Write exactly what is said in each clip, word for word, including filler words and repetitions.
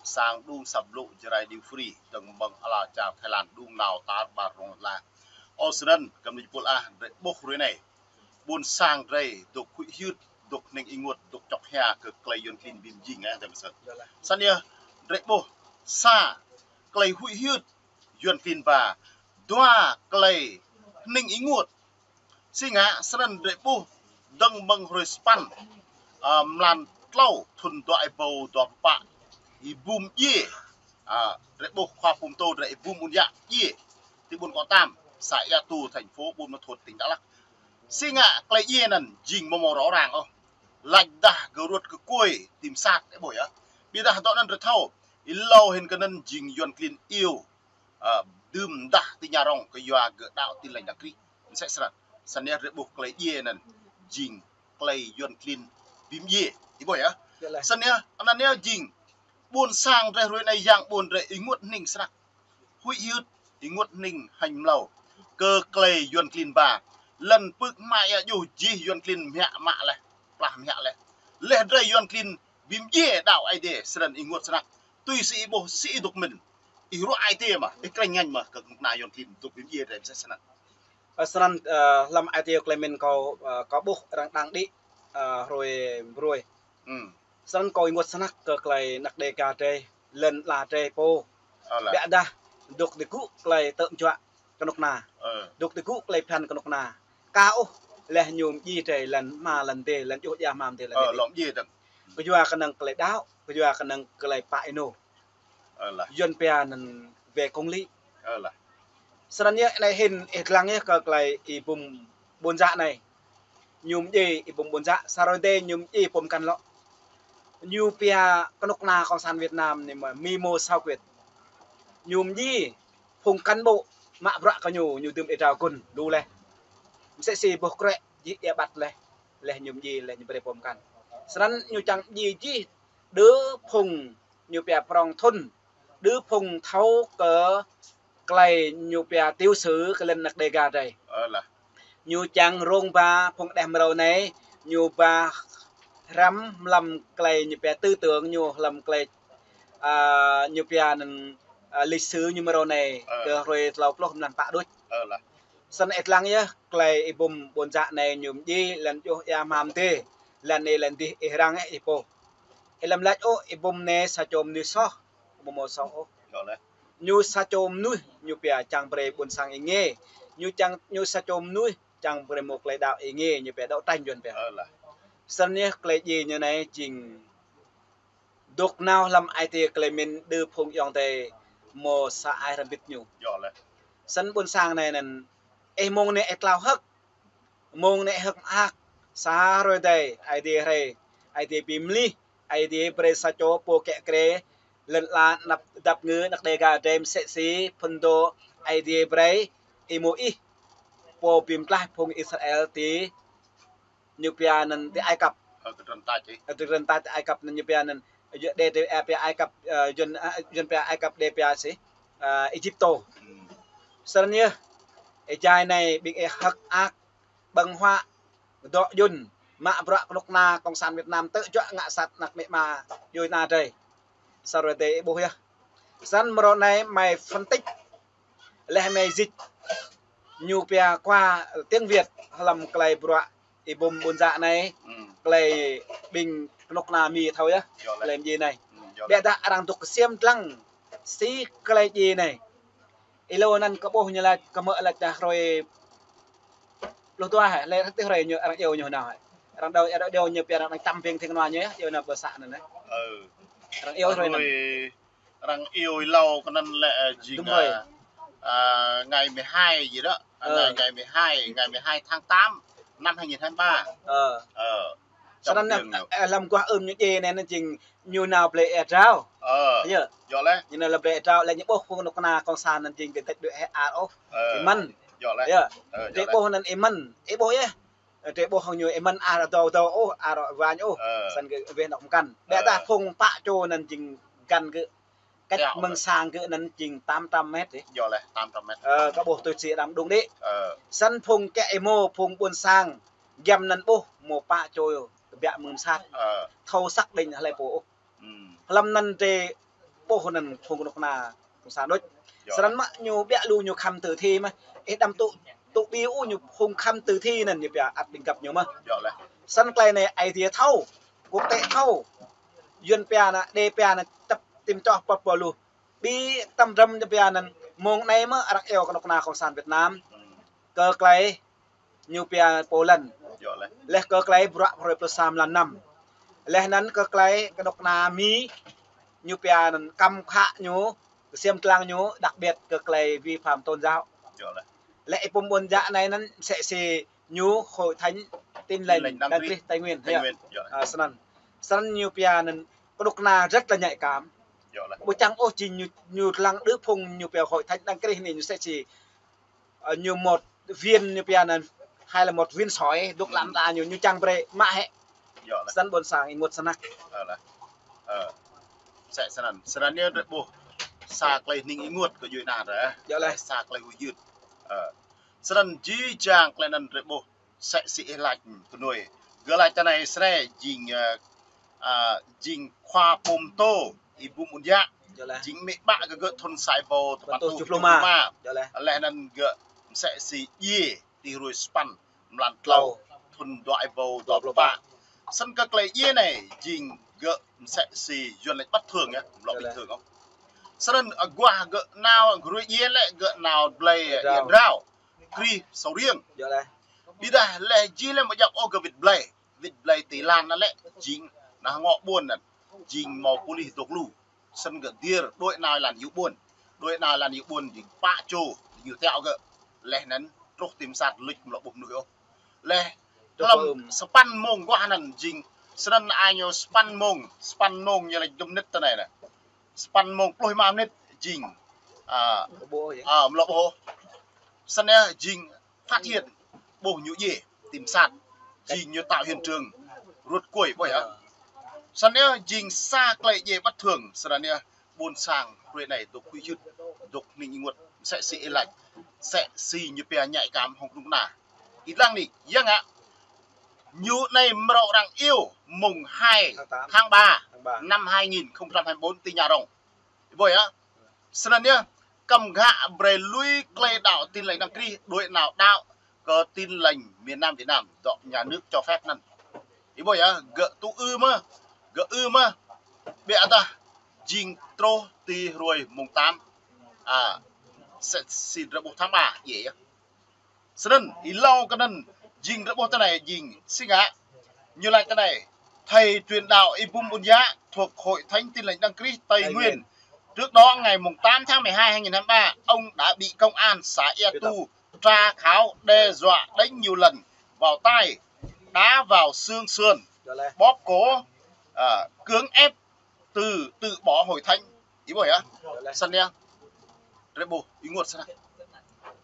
sang đung săp blŭ Jrai Diu Free, dơ̆ng mơ̆ng ala čar Thái Lan đung nao tar ƀar rŏng la. Ơ, snăn, kơmni jơpul ah, drei ƀuh hruê anei. Ƀuôn sang drei dôk huĭ hyưt, dôk hnĭng ênguôt, dôk čŏk hia kơ klei Yuăn klin bi mjing, ơ, drei msĕ. Snăn yơh, drei ƀuh sa klei huĭ hyưt Yuăn klin ba, dua klei hnĭng ênguôt. Si ngă, snăn drei ƀuh dơ̆ng mơ̆ng hruê sapăn, ơ, mlan tlâo thŭn dua êbâo dua pluh pă, Y-Bum djiê, ơ, drei ƀuh khua pơtô drei Y-Bum Ƀun Yă djiê, ti ƀuôn Kŏ Tam, să Ia Tu, thành phố Buôn Ma Thuột, tỉnh Đắk Lắk. Si ngă klei djiê anăn jing mơ̆ mâo rŏ răng ôh. Lač dah kơ ruăt kơ kuê, ti msat, ơ ƀuh yơh. Ƀiădah dŏ anăn drei thâo, êlâo hĭn kơ anăn jing Yuăn klin iêu, ơ, dưm mdah ti ña rŏng kơ yua gơ̆ đăo Tin Lành Đấng Christ. Msĕ snăn. Snăn yơh drei ƀuh klei djiê anăn jing klei Yuăn klin bi mdjiê. Ơ ƀuh yơh. Snăn yơh, anăn yơh jing ƀuôn sang drei hruê anei yang ƀuôn drei ênguôt hnĭng snăk. Huĭ hyưt, ênguôt hnĭng hêñ mlâo kơ klei Yuăn klin ba. Lăn pưk mă ia djuh jih Yuăn klin mă mă leh, plah mă leh. Leh drei Yuăn klin bi mdjiê đăo Aê Diê, snăn ênguôt snăk. Tui si ih ƀuh, si ih dôk mĭn. Ih ruă ai tiê mơh, ih krĕng ngăn mơh kơ knŭk kna Yuăn klin dôk bi mdjiê drei msĕ snăn. Ơ, snăn, ơ, hlăm ai tiê klei mĭn kâo, ơ, kâo ƀuh arăng đăng đĭ, ơ, hruê mbruê. Snăn kâo ênguôt snăk kơ klei anak Đêga drei, lăn ala drei pô. Ƀiădah dôk ti gŭ klei tơm juă knŭk kna. Dôk ti gŭ klei phiăn knŭk kna. Ka ôh leh ñu mdjiê drei lăn hma lăn dê, lăn djuh ia hma mdê lăn dê. Kyua kơnơ̆ng klei đăo, kyua kơnơ̆ng klei pă ênô. Yuăn pia anăn về công lý. Snăn yơh anei hĭn ih dlăng yơh kơ klei Y-Bum Ƀun Yă anei. Ñu mdjiê Y-Bum Ƀun Yă, sa rơdê ñu mdjiê pô mkăn lŏ. Ñu pia knŭk kna Cộng sản Việt Nam anei mơ̆ mi mô sao quyệt. Ñu mdjiê phung cán bộ mă bruă kơ ñu, ñu dưm êa drao gun, lu leh. Msĕ si boh krĕ jih ia ƀăt leh. Leh ñu mdjiê, leh ñu brei pô mkăn. Snăn ñu čang mdjiê jih đơ phung ñu pia prŏng thŭn, đơ phung thâo kơ klei ñu pia tiểu sử kơ lăn anak Đêga drei. Ñu čang rông ba phung đeh mrâo anei, ñu ba hrăm hlăm klei ñu pia tư tưởng ñu, hlăm klei, ơ, ñu pia anăn, ơ, lịch sử ñu mrâo anei, kơ hruê tlâo pluh mlan pă đuč. Snăn ih dlăng yơh, klei Y-Bum Ƀun Yă anei ñu mdjiê lăn djuh ia hma mdê, lăn anei lăn dih ih răng ih pô. Ih lăm lač ôh, Y-Bum anei sa čô mnuih soh, ƀu mâo soh ôh. Ñu sa čô mnuih ñu pia čang brei ƀuôn sang êngiê. Ñu čang, ñu sa čô mnuih čang brei mâo klei đăo êngiê, ñu pia đấu tranh Yuăn pia. Snăn yơh klei djiê ñu anei jing dôk nao hlăm ai tiê klei mĭn đơ phung ayŏng adei mâo sa ai hrăm bĭt ñu. Snăn ƀuôn sang anei anăn, ih mông anei ih tlao hơ̆k. Mông anei hơ̆k mơak, sa rơdê, Aê Diê hrei, Aê Diê bi mlih, Aê Diê brei sa čô pô kiă kriê, lăn ala anăp dăp ngư anak Đêga drei msĕ si phŭn dô Aê Diê brei, Y-Môis, pô bi mtlaih phung Israel ti ñu pia anăn ti Ai Cập. Ơ, ti kdrăn tač, ơ, ti kdrăn tač ti Ai Cập anăn ñu pia anăn, yua đe ti, ơ, pia Ai Cập, ơ, Yuăn, ơ, Yuăn pia Ai Cập đe pia si, ơ, Êjiptô. Snăn yơh, êjai anei ƀing ih hơ̆k mơak, ƀơ̆ng huă, dŏ djŭn, mă bruă knŭk kna Cộng sản Việt Nam tơm juă ngă sat anak amĭ ama djuê ana drei. Sa rơdê ih ƀuh yơh. Snăn mrâo anei mei phân tích leh mei dịch. Ñu pia khua tiếng Việt hlăm klei bruă Y-Bum Ƀun Yă anei, klei ƀing knŭk kna mi thâo yơh, klei mdjiê anei. Ƀiădah arăng dôk ksiêm dlăng si klei djiê anei. Êlâo anăn kơ ƀuh ñu lač, kơ mơ̆ lač dah hruê pluh dua hă, leh rơtih hruê ñu arăng iêu ñu nao hă. Arăng đao, arăng đao ñu pia arăng čăm ping thing nua ñu yơh, iêu nao pơ să anăn. Arăng iêu hruê anăn. Arăng iêu êlâo kơ anăn lĕ, ơ, jing, ơ, ơ, ngày mười hai gì đó. Ơ, ngày, ngày mười hai, ngày mười hai tháng tám năm hai nghìn hai mươi ba. Snăn, ơ, hlăm guah ưm ñu djiê anei anăn jing ñu nao blei êa drao. Ñu nao blei êa drao, leh ñu ƀuh phung knŭk kna cộng sản anăn jing kơ tĕč đuĕ hĕ ar ôh. Êmăn. Drei ƀuh anăn êmăn, ih ƀuh yơh. Drei ƀuh hŏng ñu êmăn ar dâo dâo ôh, ar wañ ôh. Snăn gơ̆ weh anŏ mkăn. Ƀiădah phung pă čô anăn jing găn gơ̆. Cách mơ̆ng sang gơ̆ anăn jing tám trăm mét dih. Ơ, kơ ƀuh tui si đăm đŭng đĭ. Snăn phung kiă êmô, phung ƀuôn sang, giăm anăn ƀuh, mâo pă čô kbiă mơ̆ng msat. Thâo xác định hlei pô ôh. Hlăm anăn drei ƀuh anŭn phung kơnuk kơna Cộng sản đôč. Yơh. Snăn mă ñu ƀiă lu ñu khăm tử thi mơh. Ih đăm tŭ, tŭ ƀiă ôh ñu phung khăm tử thi anŭn ñu pia ăt ƀing găp ñu mơh. Yơh lĕ. Snăn tơlơi anai Aê Diê thâo, quốc tế thâo. Yuăn pia anŭn, Đê pia anŭn, tăp tim čoh pơp pơluh. Ƀiă tăm drăm ñu pia anŭn, mông anai mơh arăng iâu kơnuk kơna Cộng sản Việt Nam. Kơ tơlơi ñu pia Poland. Yơh lĕ. Leh kơ tơlơi bruă hrơi pluh sa mlan năm. Leh anŭn kơ tơlơi kơnuk kơna Mi ñu pia anŭn kăm khă ñu, kơsiam tlang ñu, đặc biệt kơ tơlơi vi phạm tôn giáo. Yơh lĕ. Leh ih pum ƀuôn jă anai anŭn msĕ si ñu Hội Thánh Tin Lành Đấng Christ Tây Nguyên. Tây Nguyên. Yơh. À, snăn. Snăn ñu pia anŭn kơnuk kơna rất là nhạy cảm. Yơh lĕ. Ƀu čang ôh jing ñu, ñu lăng đơ phung ñu pia Hội Thánh Đấng Christ anai ñu msĕ si Ơ, ñu một viên ñu pia anŭn, hay là một viên sỏi, dôk lăm ta ñu, ñu čang brơi mă hĕ. Yơh lĕ. Snăn ƀôn sang ih ênguôt snăk. Ơ lĕ. Ơ. Msĕ snăn. Snăn yơh drei ƀuh. Sa tơlơi hning ênguôt kơ djuai ana drei. Yơh lĕ. Sa tơlơi huĭ hyưt. Ơ. Snăn jih jang tơlơi anŭn drei ƀuh. Msĕ si ih lač kơnuih. Gơ̆ lač tơ anai sreh jing, ơ, a, jing khua pô mtô Y-Bum Ƀun Yă. Yơh lĕ. Jing mĕ ƀă kơ gơ̆ thŭn sa êbâo tơpăn rơtuh tơjuh pluh rơma. Yơh lĕ. Leh anŭn gơ̆ msĕ si djiê ti hruê sapăn mlan tlâo thŭn dua êbâo dua pluh pă. Snăn kơ tơlơi djiê anai jing gơ̆ msĕ si Yuăn lač bất thường yơh, amâo lŏ bình thường ôh. Snăn aguah gơ̆ nao hruê djiê lĕ gơ̆ nao blei ia drao. Krih sâo riêng. Yơh lĕ. Ƀiădah leh jih leh amâo djŏp ôh gơ̆ wĭt blei. Wĭt blei ti lan anŭn lĕ jing nah ngŏ ƀuôn anŭn. Jing mâo pôlis dôk lu. Snăn gơ̆ dir đuaĭ nao lan yŭ ƀuôn. Đuaĭ nao lan yŭ ƀuôn jing pă čô ñu tiŏ gơ̆. Leh anŭn truh ti msat luč amâo lŏ ƀuh mnuih ôh. Leh hlăm sapăn mông aguah anŭn jing snăn ai ñu sapăn mông, sapăn mông ñu lač dŭm mnĭt tơ anai nă. Sapăn mông pluh êma mnĭt jing, a, a, amâo lŏ ƀuh ôh. Snăn yơh jing phát hiện ƀuh ñu djiê ti msat. Jing ñu tạo hiện trường ruột kuôi ƀuh yơh. Snăn yơh jing sa tơlơi djiê bất thường, snăn yơh ƀôn sang hruê anai dôk huĭ hyưt, dôk hning ênguôt, msĕ si ih lač, msĕ si ñu pia nhạy cảm hŏng kơnuk kơna. Ih lăng anai, yơh ngă, ñu anai mrâo arăng iêu mông hai tháng ba, tháng ba năm hai nghìn không trăm hai mươi bốn ti ña rŏng. Ih ƀuh yơh. Snăn yơh, kăm gah brei lui tơlơi đăo Tin Lành Đấng Christ, đuaĭ nao đăo kơ Tin Lành miền Nam Việt Nam, dŏ nhà nước cho phép anăn. Ih ƀuh yơh, gơ̆ tŭ ư mơh, gơ̆ ư mơh. Ƀiădah jing truh ti hruê mông tám, a, msĕ si drei ƀuh tháng ba, djiê yơh. Snăn, êlâo kơ anăn, jing drei ƀuh tơ anai, jing si ngă. Ñu lač tơ anai, thầy truyền đạo Y-Bum Ƀun Yă thuộc Hội Thánh Tin Lành Đấng Christ Tây Nguyên. Trước đó, ngày mùng tám tháng mười hai hai nghìn hai mươi ba, ông đã bị công an xã Ea Tu tra khảo, đe dọa đánh nhiều lần vào tai, đá vào xương sườn, bóp cổ, à, cưỡng ép từ, từ bỏ hội thánh. Ih ƀuh yơh. Snăn yơh. Drei ƀuh, ênguôt snăk.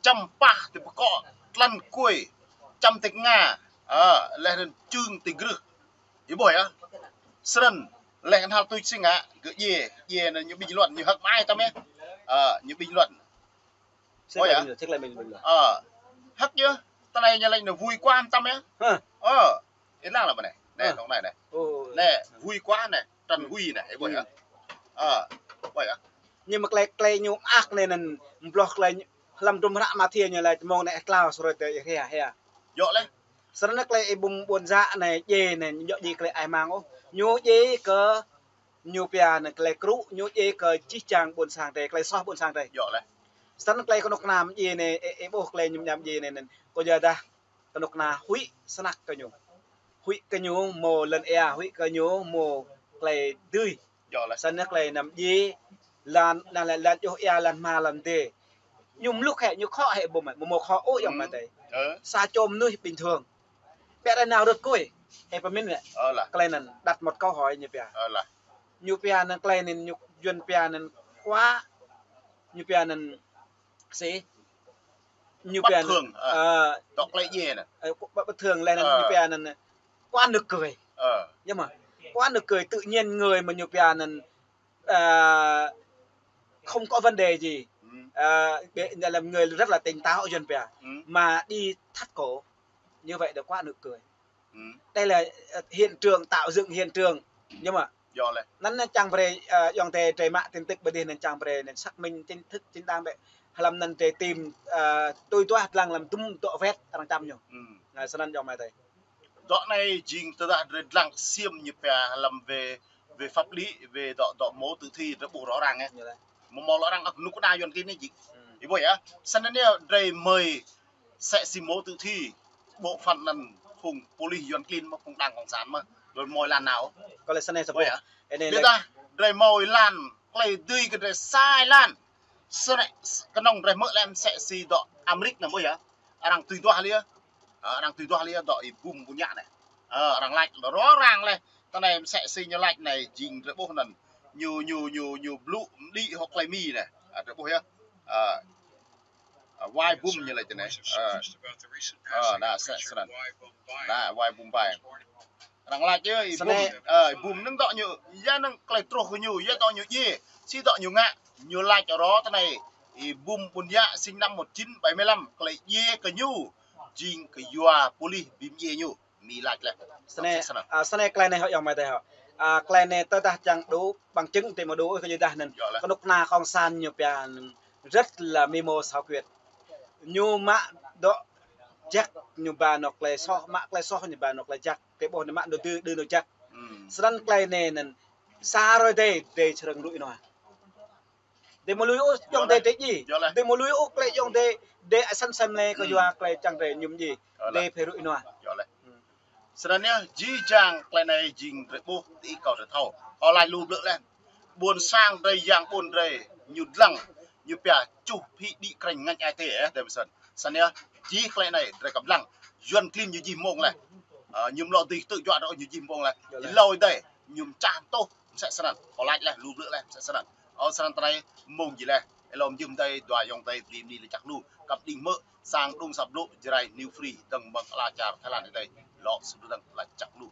Čăm pah ti pơkŏ, tlăn kuê, čăm ti knga, a, leh anăn čưng ti grưh. Ih ƀuh yơh. Snăn, leh knhal tuč si ngă, gơ̆ djiê, djiê anăn ñu bình luận, ñu hơ̆k mơai tăm yơh. A, ñu bình luận. Ơ, hơ̆k yơh, tơlơi ñu lač anăn vui quá tăm yơh. Ơ, ih lăng lăm anai. Anai, tŏng anai anai. Anai, vui quá anai, trăn vui anai, ih ƀuh yơh. Ơ, ƀuh yơh. Nhưng mà tơlơi, tơlơi ñu mơak anai anăn, mbloh tơlơi ñu, hlăm hdruôm hră Mathiơ ñu lač mông anai tlao sơrơi tơ ih hia, hia. Djŏ leh. Snăn tơlơi Y-Bum Ƀun Yă anai, djiê anai, djŏ djiê tơlơi ai mang ôh. Ñu djiê kơ ñu pia anăn tơlơi krŭ, ñu djiê kơ jih jang ƀôn sang drei, tơlơi soh ƀôn sang drei. Djŏ leh. Snăn tơlơi kơnuk kơna mdjiê anai, ih, ih ƀuh tơlơi ñu mñam djiê anai anăn. Kơ yua dah kơnuk kơna huĭ snăk kơ ñu. Huĭ kơ ñu mâo lăn ia, huĭ kơ ñu mâo tơlơi dưi. Djŏ leh. Snăn tơlơi anăn mdjiê, lăn, lăn, lăn, lăn djuh ia, lăn hma, lăn dê. Ñu mluk hĕ, ñu khŏ hĕ ƀuh mơ̆, mâo, mâo khŏ ôh yơh mơ̆ tơi. Sa čô mnuih bình thường. Ƀiădah nao rơ̆t kuê. Ih pơmĭn lĕ. Ơ lah. Tơlơi anăn đặt một câu hỏi ñu pia. Ơ lah. Ñu pia anăn tơlơi anăn ñu Yuăn pia anăn quá. Ñu pia anăn si. Ñu pia anăn, bất thường, ơ, ơ, dŏ tơlơi djiê anăn. Ơ, bất, bất thường leh anăn ñu pia anăn quá nực cười. Ơ. Yơh mơ̆. Quá nực cười tự nhiên người mà ñu pia anăn, ơ, không có vấn đề gì. Ơ, ƀiă, là người rất là tỉnh táo Yuăn pia. Mà đi thắt cổ. Như vậy là quá nực cười. Đây là, ờ, hiện trường, tạo dựng hiện trường. Nhưng mà Yơh lĕ. Anŭn čang brơi, ơ, ayŏng adơi drơi mă tin tức ƀơi adih anŭn čang brơi anŭn xác minh chính thức chính đáng đĕ. Hlăm anŭn drơi tìm, ơ, tui duah lăng lăm dŭm dŏ wĕt arăng čăm ñu. Hmm. Anai, snăn ayŏng amai adơi. Dŏ anai jing tơdah drơi lăng ksiêm ñu pia hlăm về, về pháp lý, về dŏ, dŏ mộ tử thi drơi ƀuh rõ ràng, ơ. Yơh lĕ. Mơ̆ mơ̆ lŏ arăng ăt nuk đa Yuăn klin anai jing. Hmm. Ih ƀuh yơh, snăn anai drơi mơi msĕ si mộ tử thi, bộ phận anŭn phung pôlis Yuăn klin mơ̆ phung đảng cộng sản mơ̆, đôč mơi lan nao. Kơ lĕ snăn sa ƀuh yơh. Anai lĕ. Ƀiădah drơi mơi lan, klei dưi kơ drơi sa lan. Snăn kơnơ̆ng drơi mơ̆ lĕ msĕ si dŏ Amêrik anŭn ƀuh yơh. Arăng tui duah lĕ yơh. Ơ, arăng tui duah lĕ yơh dŏ Y Bum Ƀuôn Yă anai. Ơ, arăng lač lĕ rõ ràng lĕ. Tơ anai msĕ si ñu lač anai jing drơi ƀuh anŭn. Ñu, ñu, ñu, ñu blŭ mđĭ hŏk klei Mi anai. Ơ, drơi ƀuh yơh. Ơ, ơ, Y Bum ñu lač tơ anai. Ơ, ơ, anai, snăn, snăn. Anai, Y Bum ƀai. Arăng lač yơh, Y Bum. Snăn. Ơ, Y Bum anŭn dŏ ñu, yua anŭn klei truh kơ ñu, yua dŏ ñu djiê, si dŏ ñu ngă, ñu lač rŏ tơ anai, Y Bum Ƀuôn Yă sinh năm một chín bảy mươi lăm, klei djiê kơ ñu, jing kơ yua pôlis bi mdjiê ñu. Mi lač lĕ. Snăn, snăn. Ơ, snăn klei anai hŏ ayŏng amai adơi hŏ. Ơ, klei anai tơdah čang đủ bằng chứng tơ mơ̆ đủ kơ yua dah anŭn. Yơh lĕ. Kơnuk kơna cộng sản ñu pia anŭn rất là mưu mô xảo quyệt. Ñu mă dŏ jăk ñu ba anŏ klei soh, mă klei soh ñu ba anŏ klei jăk. Tơ ƀuh anŭn mă anŏ dư, dư anŏ jăk. Hmm. Snăn klei anai anŭn sa hrơi adih, adih čơrơ̆ng rui nua. Adih mơ̆ lui ôh ayŏng adơi djai djai. Yơh lĕ. Adih mơ̆ lui ôh klei ayŏng adơi, adih asăn sem lĕ kơ yua klei čang drơi mơñum djai. Yơh lĕ. Adih phe rui nua. Yơh lĕ. Hmm. Snăn yơh, jih jang klei anai jing drơi ƀuh ti kâo drơi thâo. Kâo lač lu blư̆ lĕ. Ƀuôn sang drơi yang ƀuôn drơi, ñu lăng, ñu pia čuh phĭ đĭ krĕng ngañ ai tê, ơ, drơi mơsăn. Snăn yơh, jih klei anai drơi kăp lăng. Yuăn klin ñu jih mông lĕ. Ơ, ñu mlŏ dưi tŭ juă rŏ ñu jih mông lĕ. Yơh lĕ. Hlơi adih, ñu čah tuh, msĕ snăn. Kâo lač lĕ, lu blư̆ lĕ, msĕ snăn. Ơ, snăn tơ anai, mông jih lĕ. Ơ, lŏm jum adih, dua ayŏng adơi, bli mni lĕ čăk lu. Kăp đing mơ̆, sang đŭng săp blŭ, Jrai New Free, dơ̆ng mơ̆ng ala čar Thái Lan adih. Lŏ sŭ dơ̆ng lĕ čăk lu.